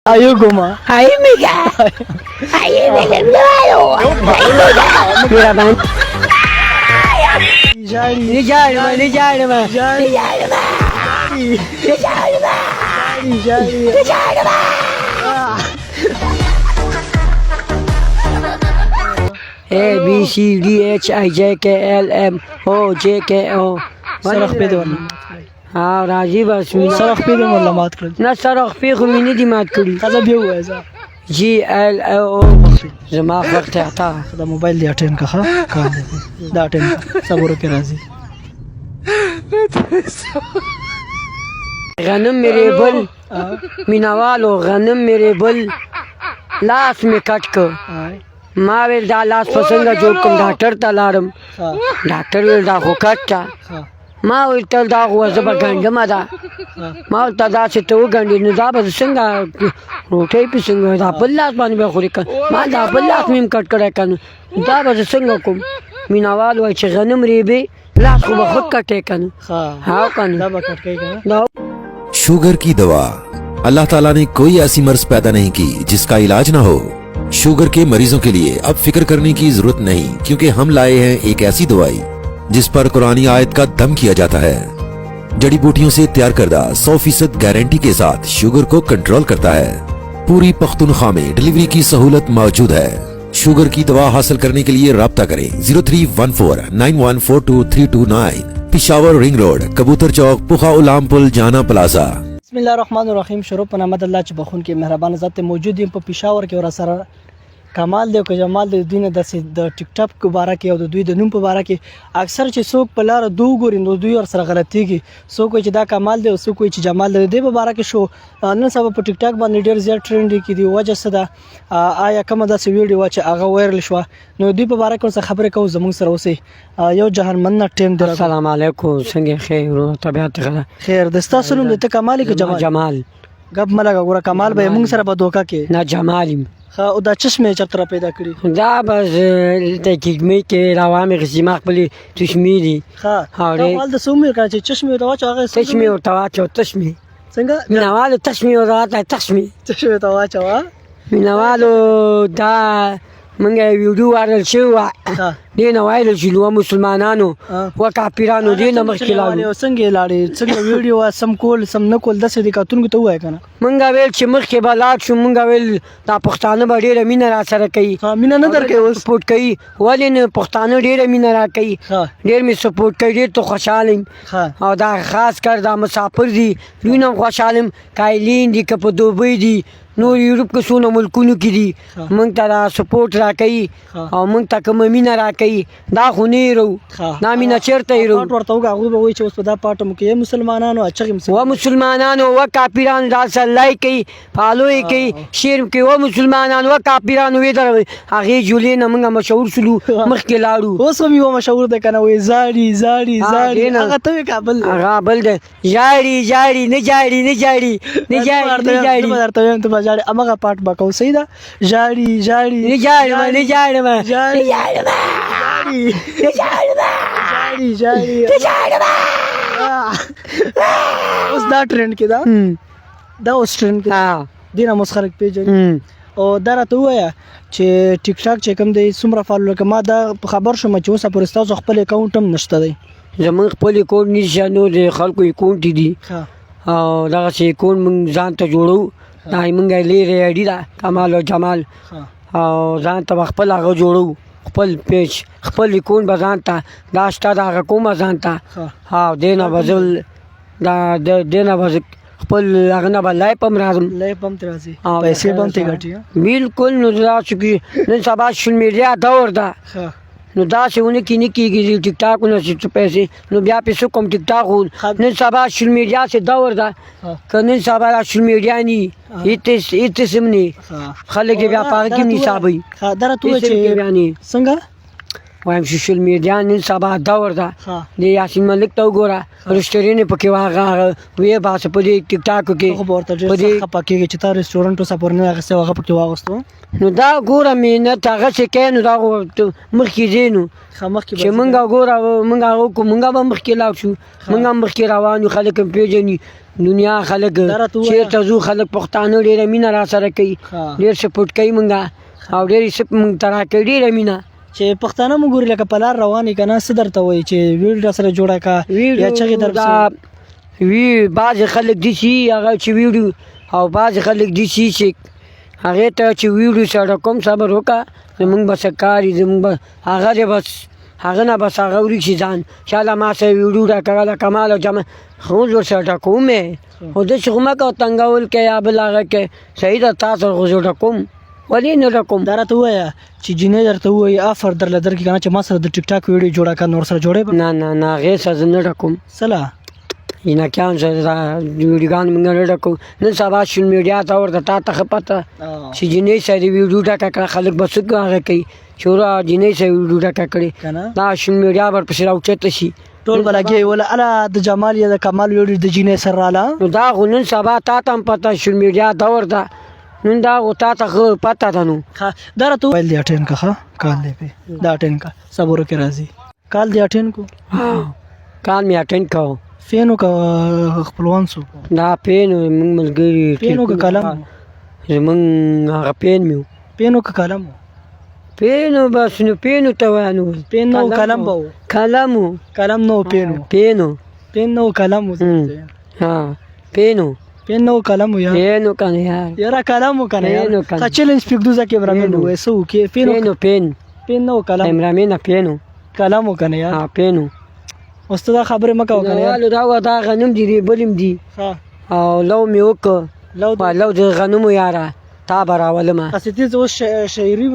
Ayuguma. Ayimiga. Ayimiga. Nijari. Nijari. Nijari. Nijari. Nijari. A B C D H I J K L M O J K O. سره خپې دی ورله. ها راځي بس. سره خپې دی ورله مات کړل. نه، سره خپې خو مې نه دي مات کړي. ښځه بیا ووایه ځه. جی ایل او زما وخت عطا. دا موبایل دی اټین که ښه کار دی، دا اټین که صبر وکړه راځي. غنم مې ریبل مینوالو، غنم مې ریبل، لاس مې کټ کړ. ما ویل دا لاس په څنګه جوړ کړم؟ ډاکټر ته لاړم، ډاکټر ویل دا خو کټ ده. ما ویل تل دا خو زه به ګنډمه ده. ما ویل ته داسې ته وګنډې نو دا به څنګه روټۍ پې څنګه دا بل لاس باندې به خورې که ما دا بل لاس مې هم کټ کړی که نه دا به زه څنګه کوم؟ مینوال وایي چې غنم ریبې لاس خو به ښه کټی که نه. ها که نه دا به کټ کوي که نه. शुगर की दवा। अल्लाह ताला ने कोई ऐसी मर्ज पैदा नहीं की जिसका इलाज ना हो। शुगर के मरीजों के लिए अब फिक्र करने की जरूरत नहीं, क्योंकि हम लाए हैं एक ऐसी दवाई जिस पर कुरानी आयत का दम किया जाता है। जड़ी बूटियों से तैयार करदा 100% गारंटी के साथ शुगर को कंट्रोल करता है। पूरी पख्तूनख्वा में डिलीवरी की सहूलत मौजूद है। शुगर की दवा हासिल करने के लिए राब्ता करें 0314-9142329, पिशावर रिंग रोड, कबूतर चौक, पुखा उलाम पुल, जाना प्लाजा। بسم الله الرحمن الرحیم. شروع په نامه د الله چې بخښونکی مهربان ذات. موجود یم په پېښور کې، ورسره کمال دی او که جمال دی. دوی نه داسې د ټیک ټاک په باره کې او د دوی د نوم په باره کې، اکثر چې څوک په لاره دوی ګوري نو دوی ورسره غلطیږي. څوک وایي چې دا کمال دی او څوک وایي چې جمال دی. د دې په باره کې شو نن سبا په ټیک ټاک باندې ډېر زیات ټرینډ کې دی. وجه څه ده؟ آیا کومه داسې ویډیو وه چې هغه وایرل شوه؟ نو دوی په باره کې ورسره خبرې کوو. زموږ سره اوسئ. یو جهان مننه، ټیم دی. السلام علیکم، څنګه یې؟ خیر ورور، طبیعت ښه ده؟ خیر د ستاسو نوم دی، ته کمال یې که جمال؟ جمال. ګپ مه لګه، ګوره کمال به یې، موږ سره به دوکه کې. نه، جمال یم. ښه، او دا چشمې چېرته را پیدا کړي؟ دا بس دلته کېږمۍ کې راوامې خستي، ما خپلې چشمې دي. ښه، دا خو هلته څه ومې که چې چشمې ورته واچوه هغه؟ چشمې ورته واچوه، تشمې. څنګه؟ مینوالو تشمې ورته واچوه، تشمې. چشمې ورته واچوه. مینوالو دا مونږ ویډیو وایرل شوې وه، دې نه وایرل شو. نو مسلمانانو و کافرانو دې نه مخکې لاړو. څنګه یې لاړې؟ څنګه ویډیو وه؟ سم کول سم نه کول داسې دې کتونکو ته ووایه که نه. مونږ ویل چې مخکې به لاړ شو، مونږ ویل دا پښتانه به ډېره مینه را سره کوي. مینه نه درکوي اوس؟ سپورټ کوي، ولې نه؟ پښتانه ډېره مینه را کوي، ډېر مې سپورټ کوي، ډېر ته خوشحاله یم. او دا خاص کر دا مسافر دي، دوی نه هم خوشحاله یم. کایلین دي که په دوبۍ دي، نور یورپ کې څونه ملکونو کې دي، مونږ ته دا سپورټ راکوي او مونږ ته کومه مینه راکوي، دا خو نه هېروو. دا مینه چېرته هېروو؟ پاټ ورته وکړه، هغوی به وایي چې اوس په دا پاټ مو کې مسلمانانو اچغې. و مسلمانانو و کافرانو دا سره لایک کوي، فالو یې کوي، شیر کوي. و مسلمانانو و کافرانو ویې دروئ. هغې جولې نه مونږ مشهور شولو، مخکې لاړو. اوس هم یو مشهور دی که نه، وایي زاړي زاړي زاړي. هغه ته وې کابل؟ هغه بل دی، ژاړي ژاړي نه ژاړي نه ژاړي نه ژاړي نه ژاړي. درته وایم ته به ژاړې، هماغه پاټ به کوو. صحیح ده، ژاړي ژاړي نه ژاړم نه ژاړم نه ژاړي ژاړم نه ژاړم ژاړي ژاړي نه ژاړم. اوس دا ټرینډ کې ده، دا اوس ټرینډ کې دې نه اوس خلک پېژني. او دا راته ووایه چې ټیک ټاک چې کوم دی څومره فالو لکه ما دا خبر شوم چې اوسه پورې ستاسو خپل اکاونټ هم نشته دی. زمونږ خپل اکاونټ نشته، نور د خلکو اکاونټ دي او دغسې اکاونټ مونږ ځان ته جوړو. دا مونږ لرې اډي ده کمال او جمال، او ځان ته به خپل هغه جوړو، خپل پیج، خپل اکاونټ به ځان ته دا شته، دا هغه کومه ځان ته. او دې نه به زه دا دې نه به زه خپل هغه نه به لایف هم راځم. لایف هم ترې راځي، پیسې به هم ترې ګټي. بالکل. نو داسې کې نن سبا سوشل میډیا دور ده، نو داسې ونه کې نه کېږي چې ټیک ټاک نه چې پیسې نو بیا پې څه کوم؟ ټیک ټاک خو نن سبا سوشل میډیا څه دور ده، که نن سبا دا سوشل میډیا نی هېڅ هېڅ هم نه، خلک یې بیا په هغه کې هم حسابوي. دا راته ووایه چې څنګه وایم سوشل میډیا نن سبا دور ده. د یاسین ملک ته وګوره، رستورانت پکې واغه وی باسه په دې ټیک ټاک کې. خو به ورته ډېر سخت خپه کېږي چې تا رستورانت اوس پورې نه اخیستی او هغه پکې واغوستو. نو دا ګوره مهنت هغه څه کوي، نو دا خو مخکې ځې، نو مخکې چې مونږ ګوره مونږ هغه وکړو، مونږ به مخکې لاړ شو، مونږ هم مخکې روان یو. خلک هم پېژني، دنیا خلک چېرته ځو، خلک پښتانه ډېره مینه را سره کوي، ډېر سپورټ کوي مونږ او ډېر یې مونږ ته راکوي ډېره مینه. چې پښتانه مو ګوري لکه په لار روان یې که نه، څه درته وایي چې ویډ را سره جوړه که یا چغې در دا وی؟ بعضې خلک دي چې هغه چې ویډیو او بعضې خلک دي چې هغې ته چې ویډیو سره کوم صبر وکړه، زمونږ به څه کار وي، زمونږ به هغه دی، بس هغه نه بس هغه ورک شي ځان چې هله ما سره ویډیو راکوله کمال او جمال، خو اوس ورسره ډکوم یې، خو داسې خو مه کوه تنګول کې یا بل هغه کې. صحیح ده، تا سره خو زه ډکوم، ولې نه ډکوم؟ دا راته ووایه چې جینۍ درته ووایي افر درله درکړي که نه چې ما سره د ټیک ټاک ویډیو جوړه کړه، نو ورسره جوړې به؟ نه نه نه، هغې سره زه نه ډکوم. څه له؟ جینکیانو سره دا ویډیوګانې موږ نه ډکو. نن سبا سوشل میډیا ته ورته تا ته ښه پته چې جینۍ سره دې ویډیو ډکه کړه، خلک به څه هغه کوي چې وروره جینۍ سره ویډیو ډکه کړې، دا سوشل میډیا به ورپسې راوچته شي، ټول به لګیا وي، وله اله د جمال یا د کمال ویډیو د جینۍ سره راله. نو دا خو نن سبا تا ته هم پته سوشل میډیا دور ده، نن دا خو تا ته ښه پته ده. نو ښه، دا راته وویل دی اټین که ښه کال دی پې دا اټین که صبر وکړې راځي کال دی اټین کو. کال مې اټین کو. فینو که خپلوان څوک؟ دا پین موږ ملګري. پینو که قلم؟ زمونږ هغه پین مې. پینو که قلم؟ پینو بس، نو پینو ته وایه، نو پین نو قلم به و؟ قلم و، قلم نو پینو، پینو، پین نو قلم و. ها پینو، پین نو قلم و یار، پینو کنه یار، یاره قلم و کنه یار. ښه چیلنج پکدو ځه کیمرامین وای څه وکې؟ پینو پینو پین پین نو قلم کیمرامین پینو قلم و کنه یار. ها پینو. اوس ته دا خبرې مه کوه کنه یار. دا دا غنم دي ریبلم دي او لو مې وکړ، لو د غنمو یاره تا به راولمه. هسې تیز اوس شاعري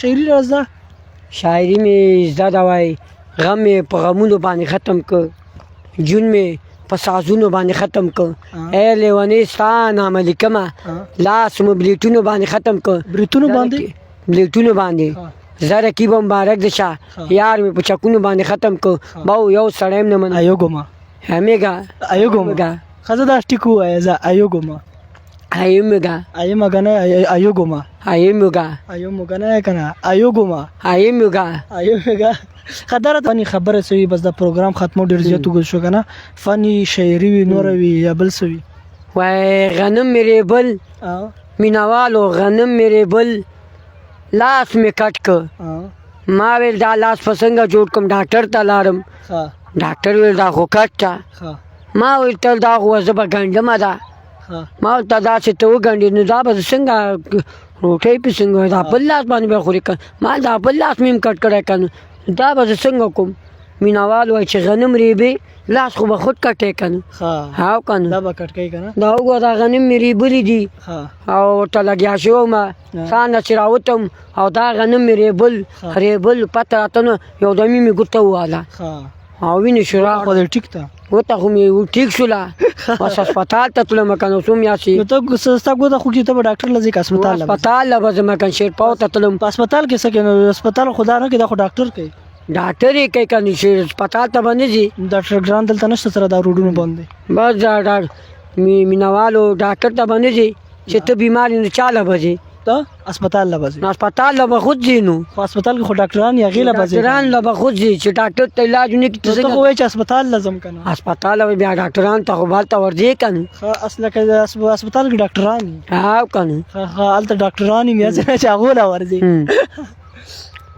شاعري راځه. شاعري مې زده ده، وایي غم مې په غمونو باندې ختم کړ، جون مې په سازونو باندې ختم کړ، ای لیونې ستا نامه لیکمه لاس مو بلیټونو باندې ختم کړ. بریتونو باندې؟ بلیټونو باندې. زه رقیب مبارک د شه یار مې په چکونو باندې ختم کړ، باو یو سړی هم نه منم. ایو ګومه همیګه ایو ګومه ښځه دا ټیک ووایه، زه ایو ګومه. ایمګه ایمګه نه ایو ګومه. ایمګه ایو مګه نه کنه ایو ګومه. ایمګه ایمګه. خدره فني خبره سوي، بس دا پروګرام ختمو، ډیر زیات وګل شو کنه. فني شاعري وي نور وي یا بل څه وي؟ وای غنم مې ریبل مینوالو، غنم مې ریبل لاس مې کټ کړ، ما ویل دا لاس په څنګه جوړ کړم، ډاکټر ته لاړم، ډاکټر ویل دا خو کټ ته، ما ویل تل دا خو زه به ګنډمه ده، ما ورته داسې ته وګنډې نو دا به څنګه روټۍ پې څنګه دا بل لاس باندې به خورې که ما دا بل لاس مې هم کټ کړی که نه دا به زه څنګه کوم؟ مینوال وایي چې غنم ریبې لاس خو به خود کټې که نه؟ هاو که نه دا به کټ کوي که نه؟ دا وګوره دا غنم مې ریبلي دي او ورته لګیا شوی وم، څانګه چې راوتم او دا غنم مې ریبل ریبل پته راته نه یو دمې مې ګوته وواله او وینې شو را خو ټیک ته ګوته خو مې ټیک شوله، بس هسپتال ته تلم که نه څو میاشتې. نو ته ستا ګوته خو کې ته به ډاکټر له ځې که هسپتال له؟ هسپتال له به ځم که شیرپاو ته تلم. په هسپتال کې څه کوې؟ نو هسپتال خو دا نه کوي، دا خو ډاکټر کوي. ډاکټر یې کوي که نه چې هسپتال ته به نه ځي. ډاکټر ګران دلته نشته سره دا روډونو باندې. بس دا مینوالو ډاکټر ته به نه ځي چې ته بیمار یې نو چا له به ځې؟ ته هسپتال له به ځې. هسپتال له به خود ځې، نو خو هسپتال کې خو ډاکټران یې هغې له به ځې. ډاکټران له به خود ځې چې ډاکټر ته علاج نه کړي. ته خو وایې چې هسپتال له ځم که نه؟ هسپتال له بیا ډاکټران ته خو به هلته ورځې که نه. ښه اصله که هسپتال کې ډاکټران وي. هاو که نه. ښه ښه هلته ډاکټران وي، هسې نه چې هغو له ورځې.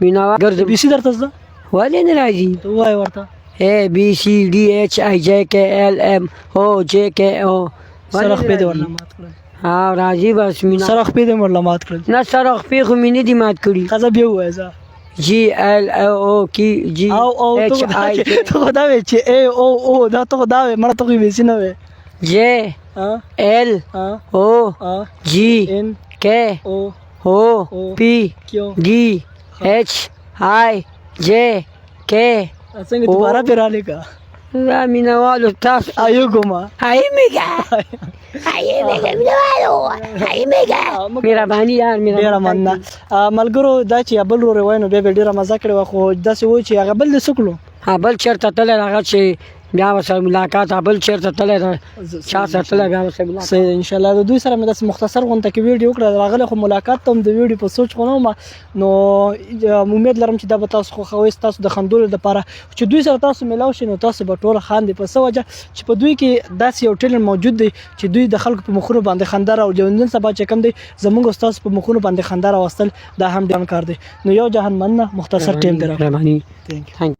مینوال ګرځم. بي سي درته زده؟ ولې نه راځي؟ ته ووایه ورته. A B C D H I J K L M O J K O. سره خپې دې ورله مات کړل؟ ها راځي بس مینا. سره خپې دې ورله مات کړل؟ نه سره خپې خو مې نه دي مات کړي. ښځه بیا ووایه ځه. G L O K G H I J. ته خو دا وې چې A O O، دا ته خو دا وې مړه، ته خو بي سي نه وې. J L O G K O P D H I J K. څنګه دوباره پرې رالیکه؟ دا مینوالو تاسو ایو ګومه ایمګه. مهرباني یار. ډیره مننه ملګرو. دا چې بل ورور وای نو بیا به ډیره مزه کړې وه، خو داسې و چې هغه بل دې څه کړو. ها، بل چېرته تللی، هغه چې بیا ورسره ملاقات، بل چېرته تللی ده، چا سره تللی، بیا ورسره ملاقات. صحیح، ان شاء الله. د دوی سره مې داسې مختصر غونډه کې ویډیو وکړه، راغله خو ملاقات ته هم د ویډیو په سوچ خو نه وم. نو امید لرم چې دا به تاسو خوښوئ. تاسو د خندلو لپاره چې دوی سره تاسو ملاو شئ نو تاسو به ټول خاندئ، په څه وجه چې په دوی کې داسې یو ټیلنټ موجود دی چې دوی د خلکو په مخونو باندې خندا راوړي. نن سبا چې کوم دی زموږ او ستاسو په مخونو باندې خندا راوستل، دا هم ډېر کار دی. نو یو جهان مننه، مختصر ټیم دی راکړ. مهرباني. Thank you. Thank.